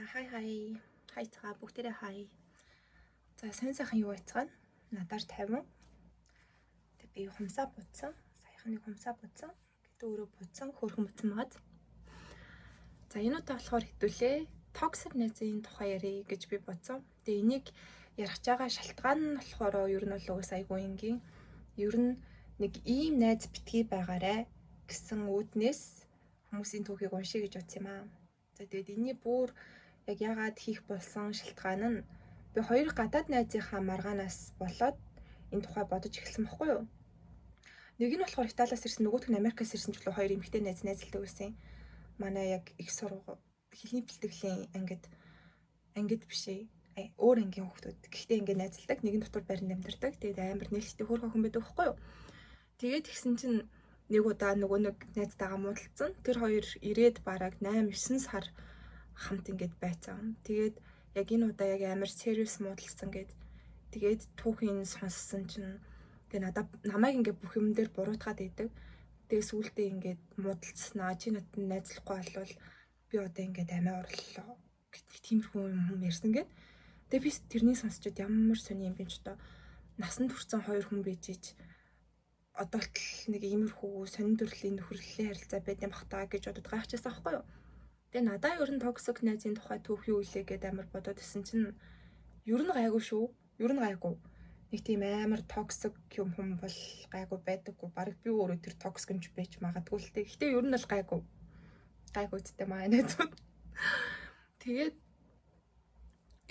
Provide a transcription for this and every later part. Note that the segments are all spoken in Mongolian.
За, хай хай. Хай цаа, бүгдээрээ хай. За, сайн сайхан юу айцгаана? Надаар 50. Тэг би хумсаа будсан. Саяхан нэг хумсаа будсан. Гэтэ өөрөө будсан, хөөрхөн будсан байгаад. За, энэ удаа болохоор хэдүүлээ toxic найзын тухай ярив гэж би бодсон. Тэгээ энийг ярих байгаа шалтгаан нь болохоор ер нь бол угсаа айгүй энгийн. Ер нь нэг ийм найз битгий байгаарэ гэсэн үүднээс хүмүүсийн түүхийг уншия гэж бодсон юм аа. За, тэгээд энэний бүр яг яагаад хийх болсон шалтгаан нь би хоёр гадаад найзынхаа маргаанаас болоод энэ тухай бодож эхэлсэн бохгүй юу? Нэг нь болохоор Италиас ирсэн, нөгөөх нь Америкаас ирсэн ч лөө хоёр эмэгтэй найз найзалдаг байсан. Манай яг их сургууль хэлний бэлтгэлийн ангид биш ээ. Өөр ангийн хүүхдүүд. Гэхдээ ингээд найзалдаг. Нэгэн дотор байранд амьдардаг. Тэгээд амар нээлттэй хөөрхөн охин байдаг бохгүй юу? Тэгээд тэгсэн чинь нэг удаа нөгөө нэг найзтайгаа муудалцсан. Тэр хоёр ирээд бараг 8 9 сар хамт ингээд байцсан. Тэгээд яг энэ удаа яг амар serious муудалцсан гээд тэгээд түүхийн сонссон чинь тэгээ надад намайг ингээд бүх юм дээр буруутгаад идэг. Тэгээ сүүлдээ ингээд муудалцснаа, чи надад найзлахгүй болвол би одоо ингээд амиа орлоо гэдэг тиймэрхүү юм ярьсан гээд. Тэгээ би тэрнийг сонсчод ямар сони юм бэ ч одоо насан турсан хоёр хүн байж ич одоо л нэг иймэрхүү сонин төрлийн нөхөрлөлийн харилцаа байд юм бах та гэж бодод гайхчихсан аахгүй юу. Тэгээ надаа ер нь toxic найзын тухай түүх юу илээ гэдээ амар бодоод исэн чинь ер нь гайгүй шүү. Ер нь гайгүй. Нэг тийм амар toxic юм хүн бол гайгүй байдаггүй. Бараг би өөрөө тэр toxic юм ч байж магадгүй л дээ. Гэхдээ ер нь бол гайгүй. Гайгүй үсттэй маа найзууд. Тэгээд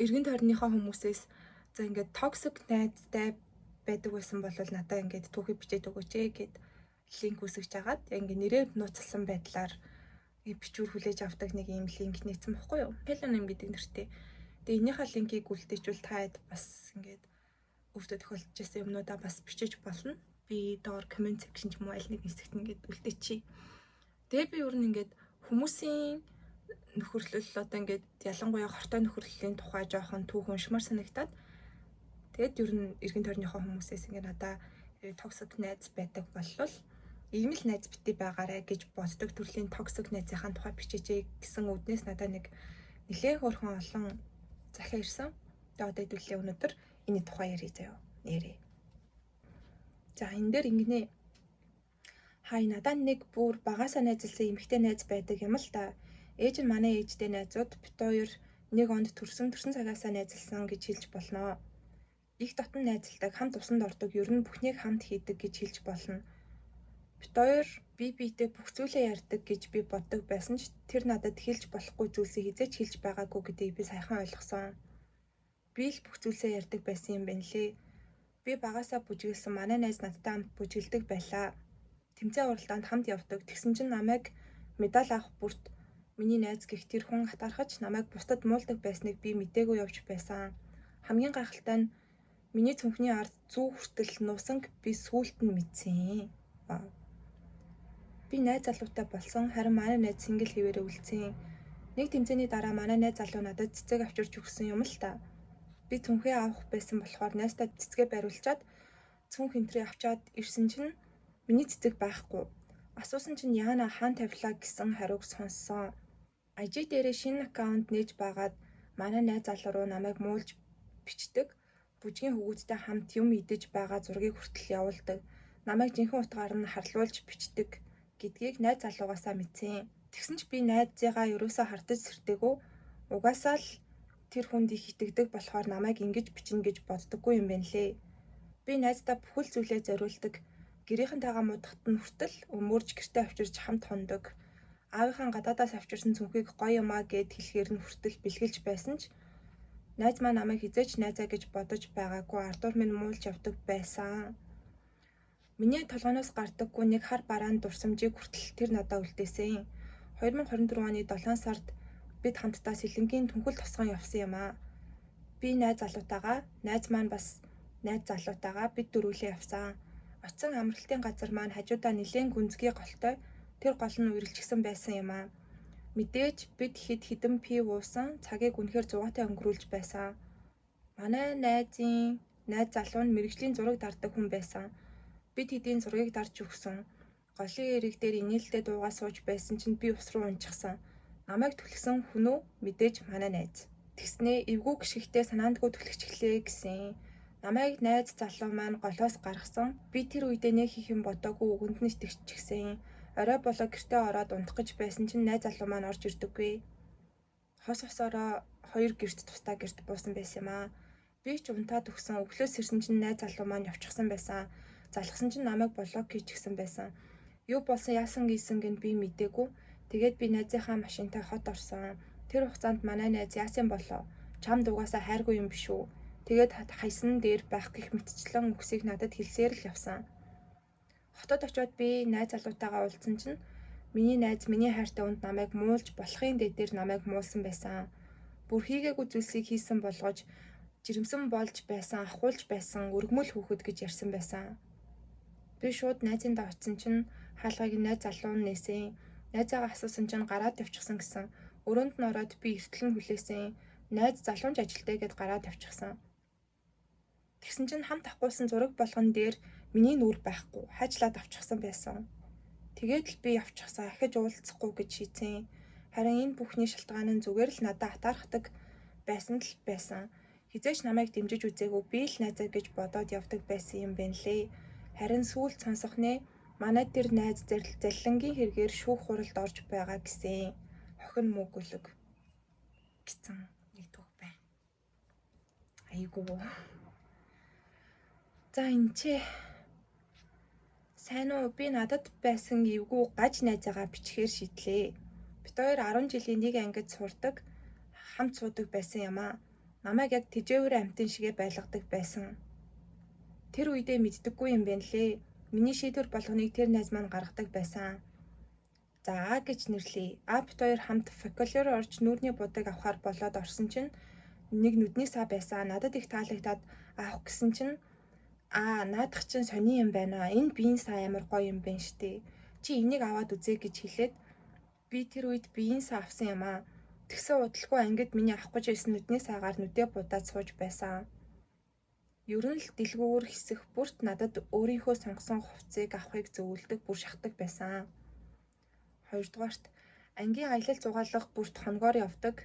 эргэн тойрныхоо хүмүүсээс за, ингээд toxic найзтай байдаг байсан бол надаа ингээд түүхий бичээд өгөөч ээ гэд линк үсгэж агаад яг ингээд нэрээр нууцлсан байдлаар бичвэр хүлээж авдаг нэг юм линк нээсэн бохгүй юу? Tellonym гэдэг нэртэй. Тэгээ энийхээ линкийг үлдээчвэл та хэд бас ингээд өөртөө тохиолдож байсан юмнуудаа бас бичиж болно. Би доор comment section ч юм уу аль нэг хэсэгт ингээд үлдээчихье. Тэгээ би ер нь ингээд хүмүүсийн нөхөрлөл, одоо ингээд ялангуяа хортой нөхөрлөлийн тухай жоохон түүх уншмаар санагтаад, тэгээд ер нь эргэн тойрныхоо хүмүүсээс ингээд надаа toxic найз байдаг болвол ийм л найз битгий байгаарэ гэж боддог төрлийн toxic найзынхаа тухай бичээч гэсэн үүднээс надаа нэг нэлээд хөөрхөн олон захиа ирсэн. Тэгээ одоо хэдүүлээ өнөөдөр энэ тухай ярив заяа. Нэрээ. За, энэ дээр ингэнэ. Хай, надад нэг бүр багасаа найзалсан эмэгтэй найз байдаг юм л та. Ээж нь манай ээжтэй найзууд, бид хоёр нэг онд төрсөн, төрсөн цагаасаа найзалсан гэж хэлж болно. Их дотн найзалдаг, хамт усанд ордог, ер нь бүхнийг хамт хийдэг гэж хэлж болно. Бид хоёр бие биедээ бүх зүйлээ ярьдаг гэж би боддог байсан ч тэр надад хэлж болохгүй зүйлсийг хэзээ ч хэлж байгаагүй гэдгийг би саяхан ойлгосон. Би л бүх зүйлсээ ярьдаг байсан юм байна лээ. Би багасаа бүжиглэсэн, манай найз надтай хамт бүжиглэдэг байлаа. Тэмцээн уралдаанд хамт явдаг. Тэгсэн чинь намайг медаль авах бүрт миний найз гэх тэр хүн атаархаж намайг бусдад муулдаг байсныг би мдээгүй явж байсан. Хамгийн гайхалтай нь миний цүнхний ард зүү хүртэл нуусанг би сүүлд нь мэдсэн. Вау. Би найз залуутай болсон, харин манай найз single хэвээрээ үлдсэн. Нэг тэмцээний дараа манай найз залуу надад цэцэг авчирч өгсөн юм л та. Би цүнхээ авах байсан болохоор найзтай цэцгээ бариулчаад цүнх энтрээ авчаад ирсэн чинь миний цэцэг байхгүй. Асуусан чинь яана хаан тавилаа гэсэн хариуг сонссон. IG дээрээ шинэ аккаунт нээж байгаад манай найз залуу руу намайг муулж бичдэг. Бүжгийн хөвгүүдтэй хамт юм идэж байгаа зургийг хүртэл явуулдаг. Намайг жинхэнэ утгаар нь харлуулж бичдэг гэдгийг найз залуугаасаа мэдсэн. Тэгсэн ч би найзыгаа ерөөсөө хардаж сэрдэггүй. Угаасаа л тэр хүнд их итгэдэг болохоор намайг ингэж бичнэ гэж боддоггүй юм байна лээ. Би найздаа бүхэл зүйлээ зориулдаг. Гэрийнхэнтэйгээ муудахад нь хүртэл өмөрж гэртээ авчирч хамт хондог. Аавынхаа гадаадаас авчирсан цүнхийг гоё юмаа гэд хэлэхээр нь хүртэл бэлгэлж байсан ч найз маань намайг хэзээ ч найзаа гэж бодож байгаагүй, ардуур минь муулж явдаг байсан. Миний толгойноос гардаггүй нэг хар бараан дурсамжийг хүртэл тэр надад үлдээсэн. 2024 оны 7 сард бид хамтдаа Сэлэнгийн түнхэл тосгон явсан юм аа. Би найз залуутайгаа, найз маань бас найз залуутайгаа бид дөрвөлээ явсан. Очсон амралтын газар маань хажуудаа нэлээн гүнзгий голтой, тэр гол нь үерэлжсэн байсан юм аа. Мэдээж бид хэд хэдэн пив уусан, цагийг үнэхээр зугаатай өнгөрүүлж байсан. Манай найзын найз залуу нь мэргэжлийн зураг дардаг хүн байсан. Бид хэдийн зургийг дарж өгсөн. Голын эрэг дээр инээлтэй дуугаа сууж байсан чинь би ус руу унчихсан. Намайг түлхсэн хүн үү? Мэдээж манай найз. Тэгснээ эвгүй гიშгэгтээ санаандгүй түлхчихлээ гэсэн. Намайг найз залуу маань голоос гаргасан. Би тэр үедээ нэг хийх юм бодоогүй үгэнд нь итгэчихсэн. Орой болоо гэртээ ороод унтах гэж байсан чинь найз залуу маань орж ирдэггүй. Хос хосоороо хоёр гэрт тусдаа гэрт буусан байсан юм аа. Би ч унтаад өгсөн. Өглөөс ирсэн чинь найз залуу маань явчихсан байсан. Залгасан чинь намайг блок хийчихсэн байсан. Юу болсон яасан гисэн гэн би мдээгүй. Тэгээд би найзынхаа машинтай хот орсон. Тэр хугацаанд манай найз яасан болоо? Чамд угаасаа хайргүй юм биш үү? Тэгээд хайсан дээр байх гэх мэтчлэн үгсийг надад хэлсээр л явсан. Хотод очиод би найз залуутайгаа уулзсан чинь миний найз миний хайртай хүнд намайг муулж болохын дэдээр намайг муулсан байсан. Бүр хийгээгүй зүйлсийг хийсэн болгож жирэмсэн болж байсан, ахуулж байсан өргөмөл хүүхэд гэж ярьсан байсан. Би шууд найзындаа очисон чинь хаалгыг найз залуу нь нээсэн. Найзаагаа асуусан чинь гараад явчихсан гэсэн. Өрөөнд нь ороод би эртэл нь хүлээсэн. Найз залуу ч ажилтай гэд гараад явчихсан. Тэгсэн чинь хамт авахгүйсэн зураг болгон дээр миний нүүр байхгүй. Хайжлаад авчихсан байсан. Тэгээд л би явчихсан. Ахиж уулзахгүй гэж шийдсэн. Харин энэ бүхний шалтгаан нь зүгээр л надад атаархдаг байсан л байсан. Хизээч намайг дэмжиж үзээгүй би л найзаа гэж бодоод явдаг байсан юм байна лээ. Харин сүүлд сонсох нэ манай тэр найз заллангийн хэрэгээр шүүх хуралд орж байгаа гэсэн. Хохин мөөгөлөг гэсэн нэг түүх байна. Айгуу. За энэ ч сайн уу, би надад байсан эвгүй гаж найзаагаа бичгээр шийдлээ. Бид хоёр 10 жилийн нэг ангид сурдаг, хамт суудаг байсан юм аа. Намайг яг тэжээвэр амьтан шигээ байлгадаг байсан. Тэр үедээ мэддэггүй юм байна лээ. Миний шийдвэр болгоныг тэр найз маань гаргадаг байсан. За А гэж нэрлэе. А бит хоёр хамт фольклор орж нүүрний будаг авахар болоод орсон чинь нэг нүдний саа байсан. Надад их таалагдаад авах гэсэн чинь аа наадах чинь сони юм байна. Энэ биеийн саа амар гоё юм байна штэ. Чи энийг аваад үзээ гэж хэлээд би тэр үед биеийн саа авсан юм аа. Тэгсэн удалгүй ангид миний авах гэж байсан нүдний саагаар нүдээ будаад сууж байсан. Ер нь л дэлгүүр хэсэх бүрт надад өөрийнхөө сонгосон хувцсыг авахыг зөвлөдөг, бүр шахдаг байсан. Хоёрдугаарт ангийн аялал зугаалга бүрт хоногоор явдаг.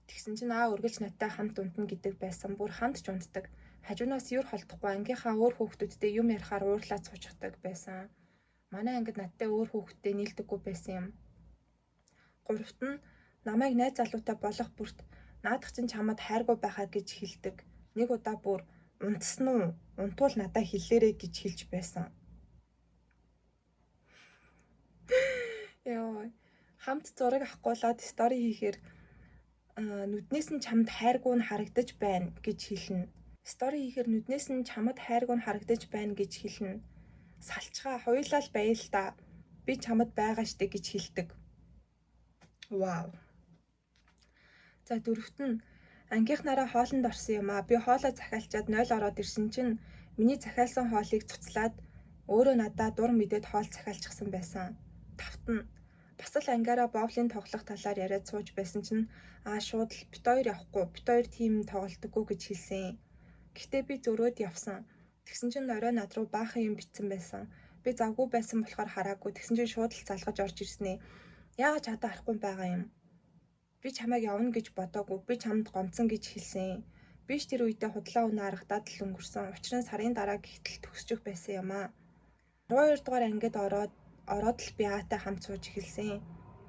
Тэгсэн чинь аа үргэлж надтай хамт унтна гэдэг байсан. Бүр хамт ч унтдаг. Хажуунаас юр холдохгүй ангийнхаа өөр хүүхдүүдтэй юм ярихаар уурлаад суучдаг байсан. Манай ангид надтай өөр хүүхдтэй нийлдэггүй байсан юм. Гуравт нь намайг найз залуутай болох бүрт наадах чинь чамд хайргүй байхаа гэж хэлдэг. Нэг удаа бүр унтсан уу? Унтвал надаа хэлээрэй гэж хэлж байсан. Йоо. Хамт зураг авахгүйлээд стори хийхээр нүднээс нь чамд хайргүй нь харагдаж байна гэж хэлнэ. Стори хийхээр нүднээс нь чамд хайргүй нь харагдаж байна гэж хэлнэ. Салчгаа хоёулаа л байл та. Би чамд байгаа штэ гэж хэлдэг. Вау. За дөрөвт нь ангийнхнараа хоолнд орсон юм аа. Би хоолоо захиалчаад 0 ороод ирсэн чинь миний захиалсан хоолыг цуцлаад өөрөө надаа дур мэдээд хоол захиалчихсан байсан. Тавт нь бас л ангиараа боулинг тоглох талаар яриад сууж байсан чинь аа шууд л бит хоёр явахгүй, бит хоёр тим тоглолтоггүй гэж хэлсэн. Гэхдээ би зөрөөд явсан. Тэгсэн чинь орой над руу баахан юм битсэн байсан. Би завгүй байсан болохоор хараагүй. Тэгсэн чинь шууд л залгаж орж ирснэ. Яагаад чадаа харахгүй байгаа юм? Би чамайг явна гэж бодоогүй. Би чамд гомдсон гэж хэлсэн. Би ч тэр үедээ худлаа үнэ аргадаад л өнгөрсөн. Учир нь сарын дараа гэхтэл төгсчих байсан юм аа. 12 дугаар ангид ороод л би Аатай хамт сууж эхэлсэн.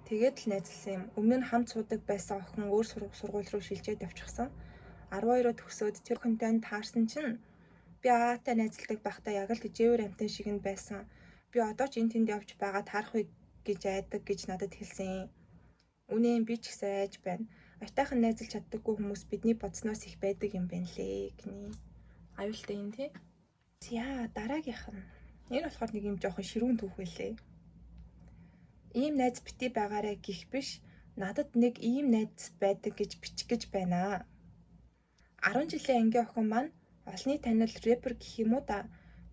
Тэгээд л найзалсан юм. Өмнө нь хамт суудаг байсан охин өөр сургууль руу шилжээд явчихсан. 12-оо төгсөөд тэр хүнтэй нь таарсан чинь би Аатай найзалдаг байхдаа яг л тэжээвэр амьтан шиг нь байсан. Би одоо ч энэ тэнд явж байгаа таарах вэ гэж айдаг гэж надад хэлсэн. Үнэн би ч гэсэн айж байна. Аятайхан найзалж чаддаггүй хүмүүс бидний бодсноос их байдаг юм байна лээ гинэ. Аюултай юм тий. За дараагийнх нь. Энэ болохоор нэг юм жоохон ширүүн түүх байлээ. Ийм найз бити байгаарэ гих биш. Надад нэг ийм найз байдаг гэж бичих гэж байна. 10 жилийн ангийн охин маань олонний танил рэпер гэх юм уу да.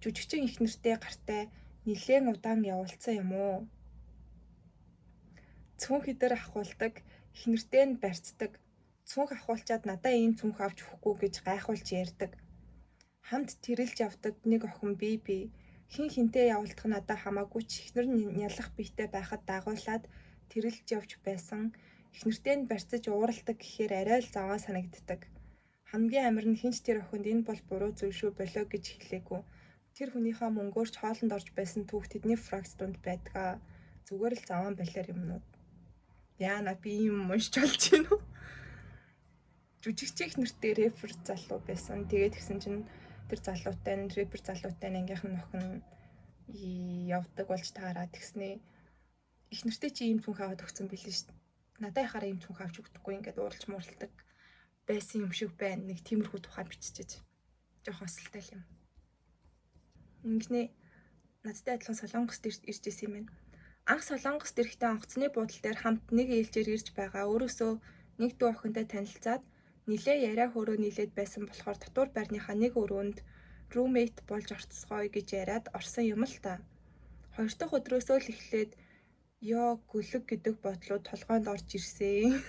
Жүжигчин их нэртэй гартай нилээн удаан явуулсан юм уу? Цүнх хэдэр ахуулдаг, их нэртэй нь барьцдаг. Цүнх ахуулчаад надаа ийм цүнх авч өгөхгүй гэж гайхуулж ярьдаг. Хамт тэрэлж явдаг нэг охин би. Хин хинтээ явуулдах надаа хамаагүй ч эхнэр нь нялх биетэй байхад дагуулад тэрэлж явж байсан. Эхнэртэй нь барьцаж ууралдаг гэхээр арай л заваан санагддаг. Хамгийн амар нь хэн ч тэр охинд энэ бол буруу зүйл шүү болио гэж хэлээгүй. Тэр хүнийхээ мөнгөөр ч хоолонд орж байсан түүх тэдний фракц дунд байдаг. Зүгээр л заваан балиар юмнууд. Яана, би юм уншиж болж байна уу? Жүжигч эхнэртэй рэпер залуу байсан. Тэгээд тэгсэн чинь тэр залуутай нь, рэпер залуутай нь ангийнх нь охин явдаг болж таараа. Тэгснээ эхнэртэй чи ийм цүнх аваад өгсөн билээ шүү дээ. Надад яхаараа ийм цүнх авч өгдөггүй, ингээд ууралж мууралдаг байсан юм шиг байна. Нэг тиймэрхүү тухай биччихэж. Жохоо осолтой юм. Ингэнэ надтай адилхан Солонгост ирж исэн юм байна. Анх Солонгост ирэхдээ онгоцны буудал дээр хамт нэг ээлжээр ирж байгаа. Өөрөөсөө нэг дүү охинтой танилцаад нилээ яриа хөөрөө нийлээд байсан болохоор дотуур байрныхаа нэг өрөөнд roommate болж орцгоё гэж яриад орсон юм л та. Хоёр дахь өдрөөсөө л эхлээд ёо гөлөг гэдэг бодлууд толгойнд орж ирсэн.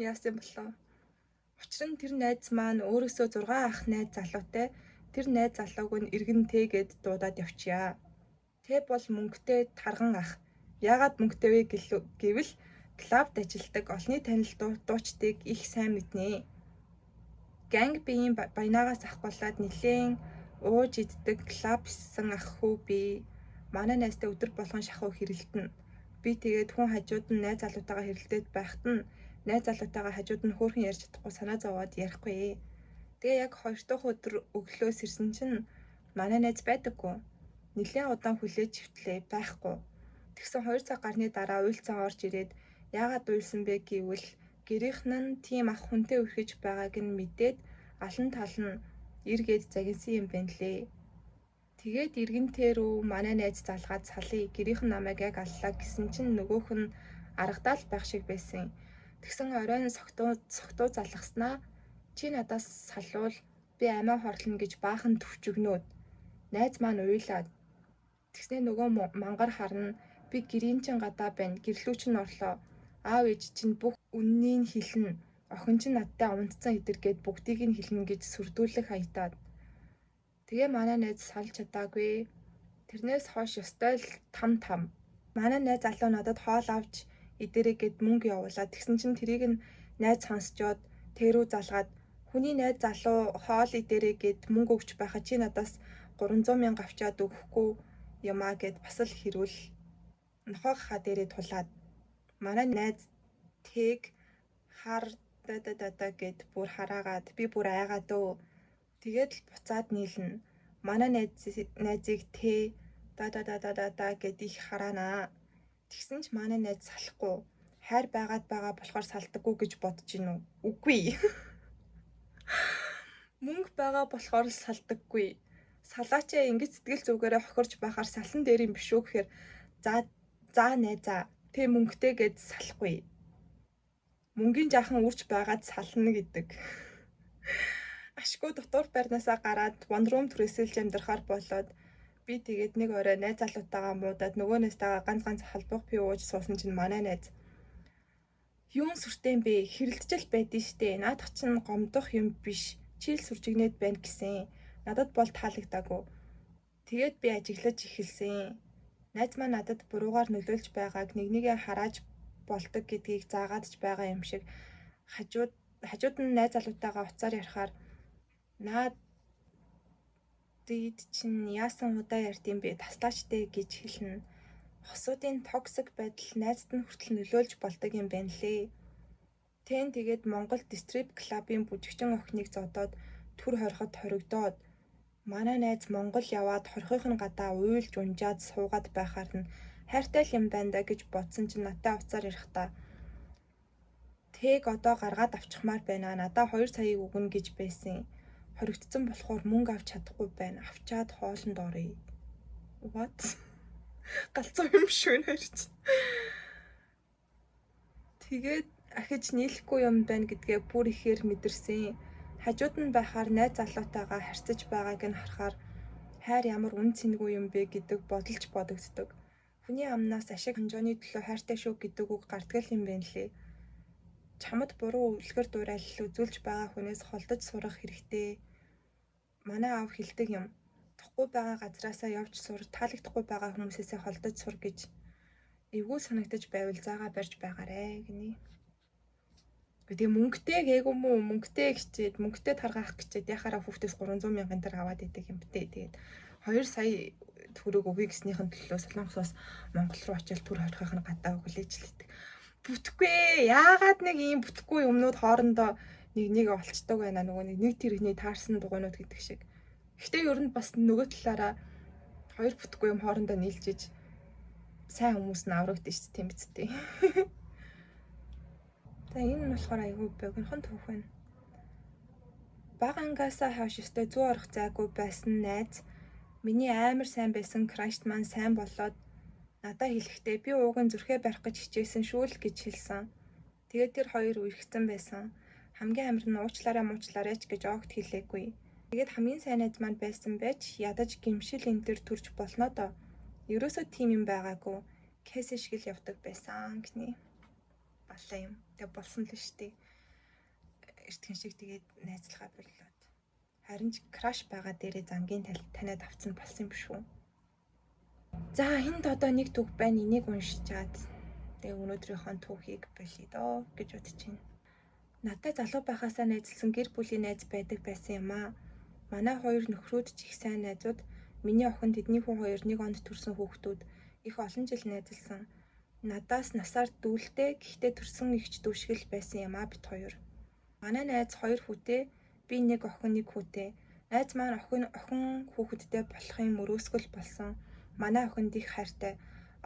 Яасан болоо? Учир нь тэр найз маань өөрөөсөө 6 ах найз залуутай, тэр найз залууг нь эргэн тэгээд дуудаад явчаа. Тэ бол мөнгөтэй тарган ах. Яагаад мөнгөтэй вэ гэвэл club д ажилладаг, олонний танил дуучдыг их сайн мэднэ. Gang биеийн баянаагаас авахгуулаад нилээн ууж иддэг, club хийсэн ах хүү би манай найзтай өдөр болгон шахуу хэрэлдэнэ. Би тэгээд хүн хажууд нь найз залуутайгаа хэрэлдээд байхад нь найз залуутайгаа хажууд нь хөөрхөн ярьж чадахгүй, санаа зовоод ярихгүй. Тэгээ яг хоёр дахь өдөр өглөөс ирсэн чинь манай найз байдаггүй. Нилээн удаан хүлээж хэвтлээ, байхгүй. Тэгсэн 2 цаг гарны дараа уйлцсан орж ирээд яагаад уйлсан бэ гэвэл гэрийнх нь тийм ах хүнтэй үерхэж байгааг нь мэдээд алан тал нь эргээд загинсан юм байна лээ. Тэгээд эргэнтээ рүү манай найз залгаад салъя, гэрийнх нь намайг яг аллаа гэсэн чинь нөгөөх нь аргадаа л байх шиг байсан. Тэгсэн оройн согтуу согтуу залгаснаа чи надаас салвал би амиа хорлоно гэж баахан төвчгнөөд найз маань уйлаад, тэгснээ нөгөө мангар харна, би гэрийн чин гадаа байна, гэрлүү чин орлоо, аав ээж чинь бүх үннийг хэлнэ, охин чинь надтай унтцсан эдэр гээд бүгдийг нь хэлнэ гэж сүрдүүлэх хаятаад. Тэгээ манай найз салж чадаагүй. Тэрнээс хойш ёстой л там там. Манай найз залуу надад хоол авч идэрэ гэд мөнгө явуулаад, тэгсэн чинь тэрийг нь найз сонсчоод тэр рүү залгаад хүний найз залуу хоол идэрэ гэд мөнгө өгч байхад чи надаас 300 мянга авчаад өгөхгүй юмаа гэд бас л хэрүүл нохоо хаа дээрээ тулаад манай найз тэг хар да да да да гэд бүр хараагаад би бүр айгаад өө. Тэгээд л буцаад нийлнэ. Манай найзыг тэ да да да да да да гэд их хараанаа. Тэгсэн ч манай найз салахгүй. Хайр байгаад байгаа болохоор салдаггүй гэж бодож гин үү? Үгүй. Мөнгө байгаа болохоор л салдаггүй. Салаач ингэж сэтгэл зүгээрээ хохирч байхаар салсан дээр юм биш үү гэхээр за за найзаа тэ мөнгөтэй гэд салахгүй. Мөнгөний жаахан үрж байгаад сална гэдэг. Ашгүй дотуур байрнаасаа гараад one room түрээсэлж амьдрахаар болоод би тэгээд нэг орой найз залуутайгаа муудаад нөгөө найзтайгаа ганц ганц халбах пив ууж суусан чинь манай найз юун сүртэй юм бэ? Хэрэлдэж л байдэн штэ. Наадах чинь гомдох юм биш. Чийл сүржигнээд байна гэсэн. Надад бол таалагдаагүй. Тэгээд би ажиглаж эхэлсэн. Найз маань надад буруугаар нөлөөлж байгааг нэг нэгээ харааж болдог гэдгийг заагаад ч байгаа юм шиг, хажууд хажууд нь найз залуутайгаа уцаар ярихаар наад дид чинь яасан удаа ярьд юм бэ, таслаач дээ гэж хэлнэ. Хосуудын toxic байдал найзад нь хүртэл нөлөөлж болдог юм байна лээ. Тэн тэгээд Монгол strip club ын бүжигчин охиныг зодоод түр хориход хоригдоод, манай найз Монгол яваад хорихын нь гадаа уйлж унжаад суугаад байхаар нь хайртай л юм байна да гэж бодсон чинь надтай уцаар ярихдаа тэг одоо гаргаад авчихмаар байна. Надаа 2 саяыг өгнө гэж байсан. Хоригдсон болохоор мөнгө авч чадахгүй байна. Авчаад хоолнд оръё. What? Галзуу юм шүү нэр чинь. Тэгээд ахиж нийлэхгүй юм байна гэдгээ бүр ихээр мэдэрсэн. Хажууд нь байхаар найз залуутайгаа харьцаж байгааг нь харахаар хайр ямар үн цэнгүй юм бэ гэдэг бодолч бодогддог. Хүний амнаас ашиг хонжооны төлөө хайртай шүү гэдэг үг гардаг юм байна лээ. Чамд буруу үлгэр дуурайл үзүүлж байгаа хүнээс холдож сурах хэрэгтэй. Манай аав хэлдэг юм. Тухгүй байгаа газраасаа явж сур, таалагдахгүй байгаа хүмүүсээсээ холдож сур гэж. Эвгүй санагдаж байвал заагаа барьж байгаарэ гинэ. Тэгээ мөнгөтэй гээгүй мүү, мөнгөтэй гэчээд мөнгөтэй таргаах гэчээд яхаараа хүүхдээс 300 мянган төр аваад идэг юм бтэ. Тэгээд 2 сая төгрөг өгье гэснийхэн төлөө Солонгосоос Монгол руу очил төр хорихын гадаа хүлээж л идэг. Бүтэхгүй. Яагаад нэг ийм бүтэхгүй юмнууд хоорондоо нэг нэг олцдог байна, нөгөө нэг нэг тэрэгний таарсан дугуйнууд гэдэг шиг. Гэхдээ ер нь бас нөгөө талаараа хоёр бүтэхгүй юм хоорондоо нийлжиж сайн хүмүүс нь аврагдана шүү дээ, тийм биз дээ. За, энэ нь болохоор айгүй богинохон түүх байна. Бага ангиасаа хойш өстой зүү орох зайгүй байсан найз миний амар сайн байсан crush маань сайн болоод надаа хэлэхдээ би ууг нь зүрхээ барих гэж хичээсэн шүү л гэж хэлсэн. Тэгээд тэр хоёр үерхсэн байсан. Хамгийн амар нь уучлаарай муучлаарай ч гэж огт хэлээгүй. Тэгээд хамгийн сайн найз маань байсан байж ядаж гимшил энэ төр төрж болно доо. Ерөөсөө тийм юм байгаагүй. Кейс шиг л явдаг байсан гинэ. Балаа юм. Тэгээ болсон л шүү дээ. Эртхэн шиг тэгээд найзлахаа боллоод. Харин ч crush байгаа дээрээ зангийн таниад авцсан болсон юм шүү. За, энд одоо нэг түүх байна. Энийг уншичаад тэгээ өнөөдрийнхөө түүхийг болъё доо гэж бодож байна. Надтай залуу байхаасаа найзалсан гэр бүлийн найз байдаг байсан юм аа. Манай хоёр нөхрүүд ч их сайн найзууд. Миний охин, тэдний хүү хоёр нэг онд төрсэн хүүхдүүд, их олон жил найзалсан. Надаас насаар дүүлтэй, гэхдээ төрсөн эгч дүү шиг л байсан юм аа бид хоёр. Манай найз хоёр хүүтэй, би нэг охин, нэг хүүтэй. Найз маань охин хүүхэдтэй болохын мөрөөсгөл болсон. Манай охинд их хайртай.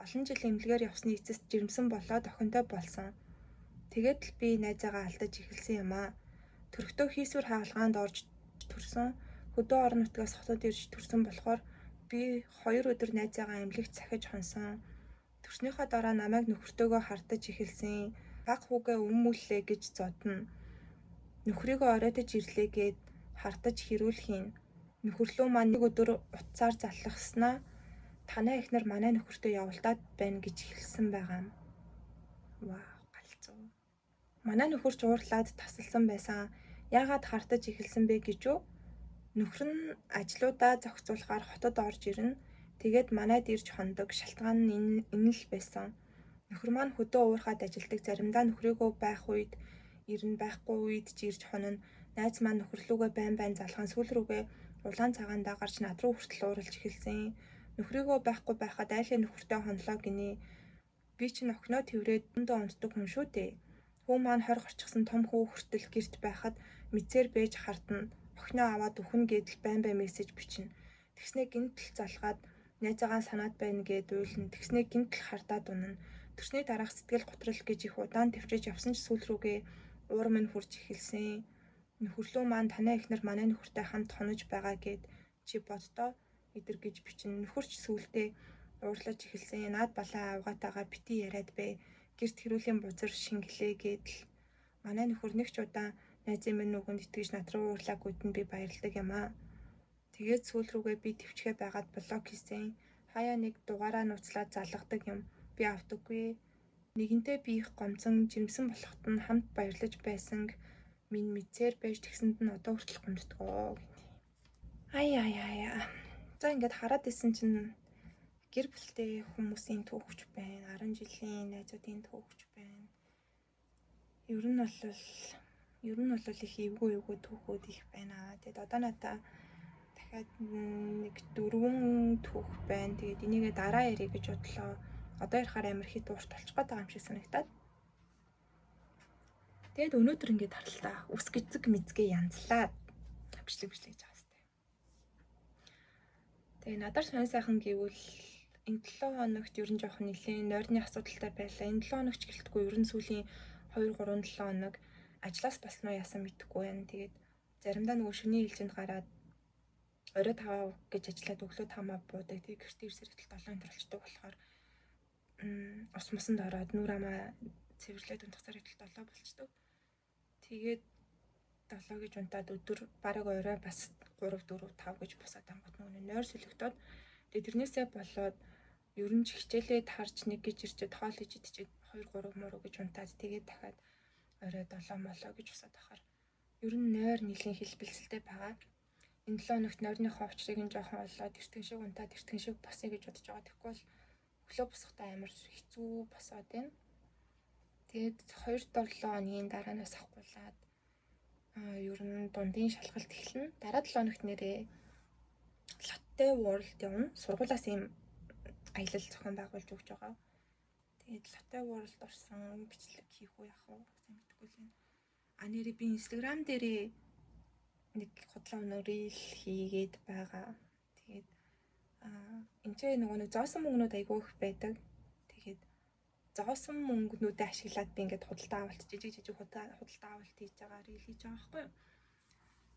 Олон жил эмнэлгээр явсны эцэст жирэмсэн болоод охинтой болсон. Тэгээд л би найзаагаа алдаж эхэлсэн юм аа. Төрөхдөө хийсвэр хагалгаанд орж төрсөн. Хөдөө орон нутгаас хотод ирж төрсөн болохоор би 2 өдөр найзаагаа эмнэлэгт сахиж хонсон. Төрснийхөө дараа намайг нөхөртөөгөө хардаж эхэлсэн. Бага хүүгээ өмүүллээ гэж зодно. Нөхрийгөө оройтож ирлээ гэд хардаж хэрүүл хийн. Нөхөрлөө маань нэг өдөр утсаар заллахснаа танай эхнэр манай нөхөртөө явалдаад байна гэж хэлсэн байгаа юм. Вау, галзуу. Манай нөхөр ч уурлаад тасалсан байсан. Яагаад хардаж эхэлсэн бэ гэж үү? Нөхөр нь ажлуудаа зохицуулахаар хотод орж ирнэ. Тэгээд манайд ирж хондог. Шалтгаан нь энэ л байсан. Нөхөр маань хөдөө уурхаад ажилладаг. Заримдаа нөхрийгөө байх үед ирнэ, байхгүй үед ч ирж хонно. Найз маань нөхөрлүүгээ байн байн залхан сүүл рүүгээ улаан цагаандаа гарч над руу хүртэл ууралж эхэлсэн. Нөхрийгөө байхгүй байхад айлын нөхөртэй хонлоо гинэ. Би чинь охиноо тэврээд өндөө унтдаг хүн шүү дээ. Хүү маань 20 гарчихсан том хүү хүртэл гэрт байхад мэдсээр бэж хардна. Охиноо аваад үхэн гэдэл байн байн мессеж бичнэ. Тэгснээ гинтэл залгаад найзаагаа санаад байна гэд уйлна. Тэгснээ гинтэл хардаад унана. Төрсний дараах сэтгэл готрол гэж их удаан төвчж явсан ч сүүл рүүгээ уурам нь хурж эхэлсэн. Нөхөрлөө маань танай эхнэр манай нөхөртэй хамт хонож байгаа гэд чи боддоо эдэр гэж бичнэ. Нөхөрч сүултээ уурлаж эхэлсэн. Наад балаа авгаатайгаа бити яриад бай. Гэрт хэрүүлийн бузар шингэлээ гэдэл. Манай нөхөр нэг ч удаан найзын минь нүгэнд итгэж над руу уурлаагүйд нь би баярладаг юм аа. Тэгээд сүүл рүүгээ би төвчгээ байгаад блок хийсэн. Хаяа нэг дугаараа нууцлаад залгадаг юм. Би авдаггүй. Нэгэнтээ би их гомцон жирэмсэн болоход нь хамт баярлаж байсан минь мэдсээр байж тэгсэнд нь одоо хүртэл гомддгоо гэнэ. Ай ай ай. За, ингээд хараад исэн чинь гэр бүлтэй хүмүүсийн түүхч байна. 10 жилийн найзуудын түүхч байна. Ер нь бол их эвгүй эвгүй түүхүүд их байна. Тэгээд одоо надаа дахиад нэг дөрвөн түүх байна. Тэгээд энийгээ дараа ярих гэж бодлоо. Одоо ярихаар амар хит уурт болчих гээд байгаа юм шиг санагтаад. Тэгээд өнөөдөр ингээд харалтаа үс гизэг мэдгээ янзлаад бичлэг бичлэг гэж байгаа сте. Тэгээ надаар сонь сайхан гэвэл энэ 7 хоногт ер нь жоохон нэлээд нойрны асуудалтай байлаа. Энэ 7 хоногч гэлтгүй, ер нь сүүлийн 2 3 7 хоног ажлаас болсон уу яасан мэдэхгүй байна. Тэгээд заримдаа нөгөө шөнийн ээлжинд гараад орой 5 гэж ажиллаад өглөө 5-аа буудаг. Тэгээд гэртээ ирсээр хэтэл 7 өнтер болчдөг болохоор ус мусанд ороод нүр амаа цэвэрлээд унтах цаар хэтэл 7 болчдөг. Тэгээд 7 гэж унтаад өдөр бараг орой бас 3 4 5 гэж босоод ангууд нөгөө нойр сөлөгтөөд, тэгээд тэрнээсээ болоод ер нь ч хичээлээ тарж нэг гэж ирчээд хоол хийж идчихэд 2 3 муруу гэж унтаад, тэгээд дахиад орой 7 молоо гэж босоод ахаар ер нь нойр нэлийн хэлбэлцэлтэй байгаа. Энэ 7 хоногт нойрныхоо учрыг нь жоохон олоод эртхэн шиг унтаад эртхэн шиг босъё гэж бодож байгаа. Тэгэхгүй бол Өглөө босохдоо амар хэцүү босоод байна. Тэгээд 2-7 хоногийн дараанаас авахгуулаад ер нь дундын шалгалт эхэлнэ. Дараа 7 хоногт нэрээ Lotte World явна. Сургуулиас ийм аялал зохион байгуулж өгч байгаа. Тэгээд Lotte World орсон бичлэг хийх үү, яах вэ, сайн мэдэхгүй л байна. А, нэрээ би Instagram дээрээ нэг худлаа өнөө reel хийгээд байгаа. Тэгээд энэ ч нөгөө нэг зоосон мөнгнүүд айгүй их байдаг. Тэгээд зоосон мөнгнүүдээ ашиглаад би ингээд худалдаа авалт, жижиг жижиг худалдаа авалт хийж байгаа, reel хийж байгаа байхгүй юу?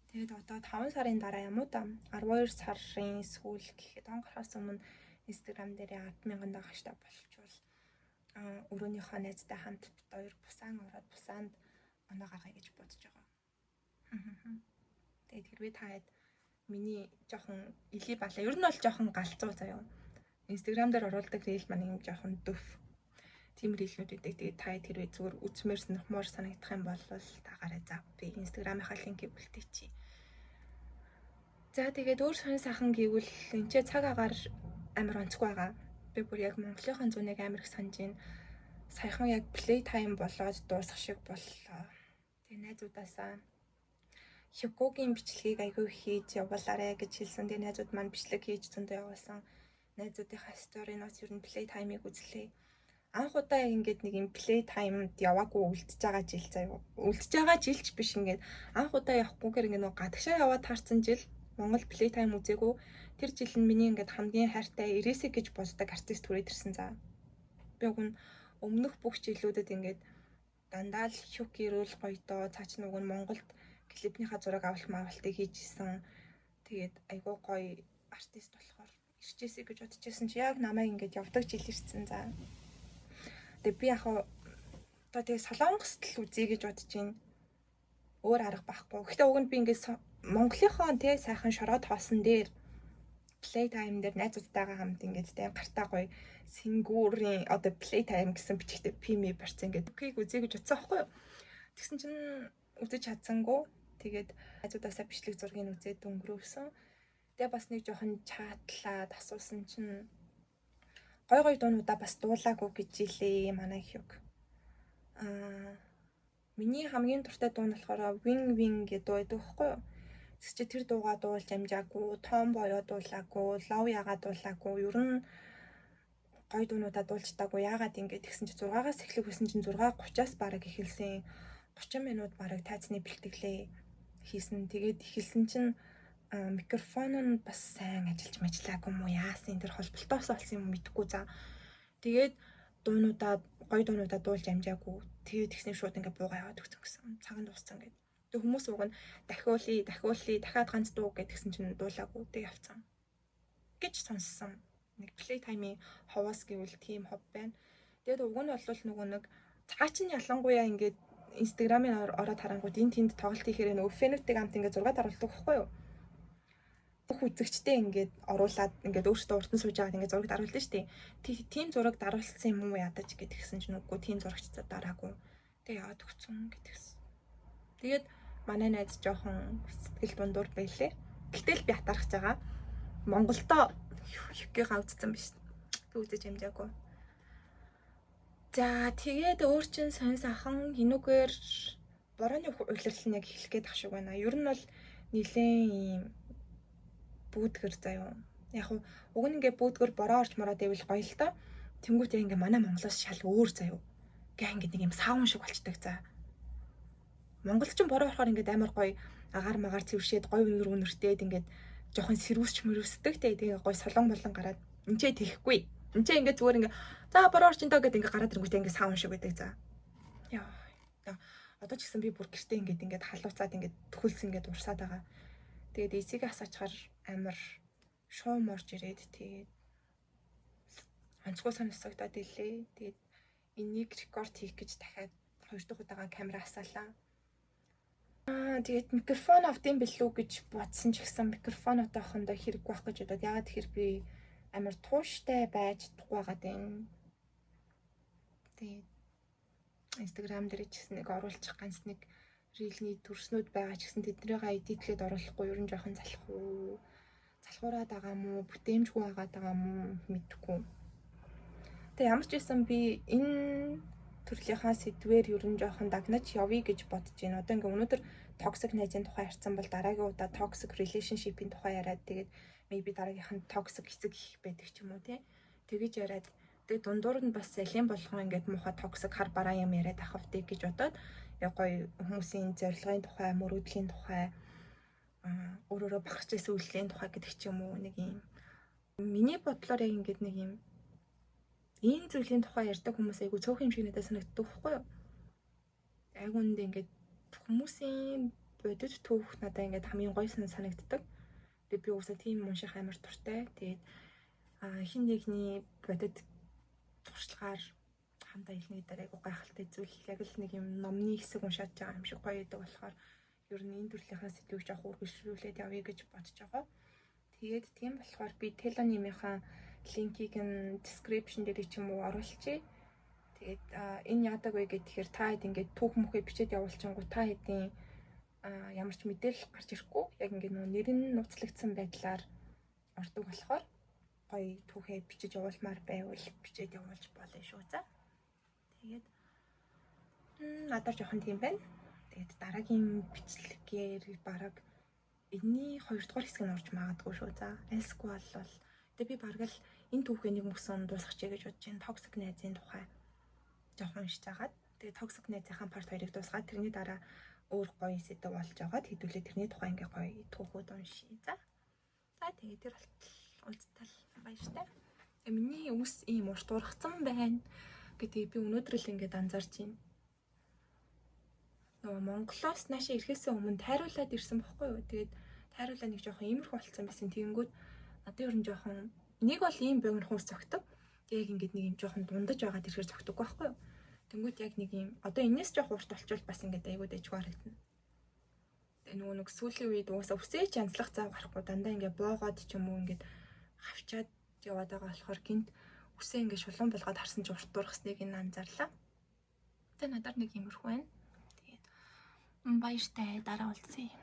Тэгээд одоо 5 сарын дараа юм уу да, 12 сарын сүүл гэхэд, он гарахаас өмнө Instagram дээрээ 10,000 дагагчтай болчвол өрөөнийхөө найзтай хамт бид хоёр Пусан ороод Пусанд оноо гаргая гэж бодож байгаа. Тэгээд хэрвээ та хэд миний жоохон илий балаа, ер нь бол жоохон галзуу заяа. Instagram дээр оруулдаг reel маань юм жоохон дөф тийм reel нүүд өгдөг. Тэгээд та хэд хэрвээ зүгээр үзмээр, сонирхмоор санагдах юм бол тагаарай. За, би Instagram-ийнхаа link ийг үлдээчихье. За, тэгээд өөр сонь сайхан гэвэл энэ ч цаг агаар амар онцгүй байгаа. Би бүр яг Монголынхон зуныг амар их санаж байна. Саяхан яг play time болоод дуусах шиг боллоо. Тэгээ найзуудаасаа Хюгогийн бичлэгийг айгүй хийж явуулаарэ гэж хэлсэн. Тэгээ найзууд маань бичлэг хийж зөндөө явуулсан. Найзуудынхаа story ноос ер нь play time-ыг үзлээ. Анх удаа яг ингээд нэг юм play time-д яваагүй үлдчихэж байгаа жил заяа. Үлдчихэж байгаа жилч биш, ингээд анх удаа явахгүйгээр ингээд нөгөө гадагшаа яваад таарсан жил, Монгол play time үзээгүй. Тэр жил нь миний ингээд хамгийн хайртай ирээсэй гэж боддог артист хүрээд ирсэн за. Би уг нь өмнөх бүх жилүүдэд ингээд дандаа л Хюк ирүүл гоё доо, цаач нүг нь Монголд клипнийхаа зураг авалт маавалтыг хийж исэн. Тэгээд айгүй гоё артист болохоор ирчээсэй гэж бодчихсон чи яг намайг ингээд явдаг жил ирсэн за. Тэгээ би яг одоо тэгээ Солонгост л үзье гэж бодож байна. Өөр арга байхгүй. Гэхдээ уг нь би ингээд Монголынхоо тий сайхан шороо тоосон дээр, play time дээр найзуудтайгаа хамт ингээд тий гартаа гоё сэнгүүрийн одоо play time гэсэн бичгтэй пими барьсан, ингээд үхийг үзье гэж бодсон байхгүй юу. Тэгсэн чинь үзэж чадсангүй. Тэгээд найзуудаасаа бичлэг зургийг үзээд өнгөрөөсөн. Тэгээ бас нэг жоохон чатлаад асуусан чинь гой гой дуунуудаа бас дуулаагүй гэж хэлээ манай Хюг. Миний хамгийн дуртай дуу нь болохоор Win Win гэдэг дуу байдаг байхгүй юу? Тэгс чи тэр дуугаа дуулж амжаагүй, Tomboy оо дуулаагүй, Love ягаа дуулаагүй, ер нь гоё дуунуудаа дуулж чадаагүй. Яагаад ингэ тэгсэн чи 6-аас эхлэх байсан чинь 6:30-аас бараг эхэлсэн. 30 минут бараг тайзны бэлтгэлээ хийсэн. Тэгээд эхэлсэн чинь микрофон нь бас сайн ажиллаж мажлаагүй юм уу? Яасан, тэр холболтоос болсон юм мэдэхгүй за. Тэгээд дуунуудаа, гоё дуунуудаа дуулж амжаагүй. Тэгээд тэгснээр шууд ингээ буугаа яваад өгсөн гэсэн. Цаг нь дууссан гэдэг. Тэг хүмүүс уг нь дахиулъя, дахиулъя, дахиад ганц дуу гэдгсэн чинь дуулаагүй. Тэг явцсан гэж сонссон. Нэг play time-ийн ховоос гэвэл тийм хов байна. Тэгээд уг нь бол нөгөө нэг цаа чинь ялангуяа ингээд Instagram-ын ороод харангууд энэ тэнд тоглолт хийхээр нөгөө fan үүдтэй хамт ингээд зураг даруулдаг байхгүй юу? Бүх үзэгчтэй ингээд оруулаад, ингээд өөртөө урд нь сууж байгаад ингээд зураг даруулдаг шүү дээ. Тийм зураг даруулсан юм уу ядаж гэдгсэн чинь үгүй, тийм зурагч дараагүй. Тэг яваад өгсөн гэдгсэн. Тэгээд манай найз жоохон сэтгэл дундуур байлээ. Гэтэл би атархаж байгаа. Монголдо Хюгийнхаа үзсэн биш. Би үзэж амжаагүй. За, тэгээд өөр чин сонь сайхан энүүгээр борооны улирал нь яг эхлэх гээд ах шиг байна. Ер нь бол нилээн ийм бүүдгэр заяа. Яг уг нь ингээ бүүдгэр бороо орч мороод байвал гоё л доо. Тэнгүүтээ ингээ манай Монголоос шал өөр заяа. Гэ ингээ нэг юм саун шиг болчдаг за. Монголд ч бороо орохоор ингээд амар гоё агаар магаар цэвэршээд, гоё үнэр үнэртээд, ингээд жоохон сэрүүсч мөрөөсдөг те, тэгээ гоё солон болон гараад энчээ тэхгүй. Энчээ ингээд зүгээр ингээд за бороо орчин доо гэд ингээд гараад ирэнгүүтээ ингээд саун шиг байдаг за. Яа. Одоо ч гэсэн би бүр гэртээ ингээд ингээд халууцаад, ингээд төхөлс ингээд урсаад байгаа. Тэгээд AC-г асаачаар амар шуум орж ирээд, тэгээд онцгой сонсогдоод илээ. Тэгээд энийг рекорд хийх гэж дахиад хоёр дахь удаага камера асаалаа. Тэгээд микрофон авдсан билүү гэж бодсон ч гэсэн микрофон одоохондоо хэрэггүй байх гэж бодоод, ягаад тэгэхээр би амар тууштай байж чадахгүй байгаа даа. Тэгээд Instagram дээр ч гэсэн нэг оруулчих ганц нэг reel ний төрснүүд байгаа ч гэсэн тэднийгээ edit лээд оруулахгүй ер нь жоохон залхуу залхуураад байгаа мó, бүтээмжгүй байгаад байгаа мó, мэдэхгүй. Тэгээ ямар ч байсан би энэ төрлийнхаа сэдвээр ер нь жоохон дагнаж явъя гэж бодож байна. Одоо ингээ өнөөдөр toxic найзын тухай ярьсан бол дараагийн удаа toxic relationship-ийн тухай яриад, тэгээд maybe дараагийнх нь toxic эцэг их байдаг ч юм уу, тий. Тэгэж яриад, тэгээд дундуур нь бас алийн болгон ингээд муухай toxic хар бараа юм яриад авах втэ гэж бодоод, яг гоё хүмүүсийн зорилгын тухай, мөрөөдлийн тухай, өөрөөрөө бахарч байсан үйлдлийн тухай гэдэг ч юм уу, нэг юм миний бодлоор яг ингээд нэг юм ийм зүйлийн тухай ярьдаг хүмүүс айгу цөөхөн юм шиг надад санагддаг байхгүй юу? Яг үүндээ ингээд хүмүүсийн бодит түүх надад ингээд хамгийн гоё санагддаг. Тэгээ би уусаа тийм унших амар дуртай. Тэгээд хэн нэгний бодит туршлагаар хамт аялна гэдэг айгу гайхалтай зүйл. Яг л нэг юм номны хэсэг уншаад байгаа юм шиг гоё байдаг болохоор ер нь энэ төрлийнхаа сэдвийг жоох үргэлжлүүлээд явъя гэж бодож байгаа. Тэгээд тийм болохоор би Tellonym-ийнхаа линкийг нь description дээр ч юм уу оруулчихъя. Тэгээд энэ яадаг вэ гэхээр та хэд ингээд түүх мөхөө бичээд явуулчингуу та хэдийн ямар ч мэдээлэл гарч ирэхгүй, яг ингээд нөгөө нэр нь нууцлагдсан байдлаар ордог болохоор гоё түүхээ бичиж явуулмаар байвал бичээд явуулж болно шүү. За. Тэгээд надад жоохон тийм байна. Тэгээд дараагийн бичлэгээр бараг энэний хоёрдугаар хэсэг нь орж магадгүй шүү. За. Альсгүй бол тэгээ би бараг л энэ түүхээ нэг мөсөн дуусгачих гэж бодож байна. Toxic найзын тухай жоохон уншиж агаад, тэгээ toxic найзынхаа part 2-ыг дуусгаад, тэрний дараа өөр гоё сэдэв болж байгаад хэдүүлээ тэрний тухай ингээ гоё түүхүүд уншия. За. За, тэгээ тэр болтол уулзтал баяртай. Миний үс ийм урт ургацсан байна гэдгийг би өнөөдөр л ингээд анзаарч байна. Нөгөө Монголоос наашаа ирэхээс өмнө тайруулаад ирсэн бохгүй юу. Тэгээд тайруулаа нэг жоохон иймэрхүү болцсон байсан. Тэгэнгүүт надад ер нь жоохон нэг бол ийм богино үс зохидог. Тэгээд яг ингээд нэг юм жоохон дундаж байгаа тэрхээр зохидог байхгүй юу. Тэнгүүт яг нэг юм одоо энэс жоох урт болчвол бас ингээд айгуу дэжгүй харагдана. Тэгээ нөгөө нэг сүүлийн үед уусаа үсээч янзлах зав гарахгүй, дандаа ингээд боогоод ч юм уу ингээд хавчаад яваад байгаа болохоор гинт үсээ ингээд шулуун болгоод харсан чи урт ургасныг энэ анзаарлаа. Тэгээ надад нэг иймэрхүү байна. Тэгээд баяртай, дараа уулзъя.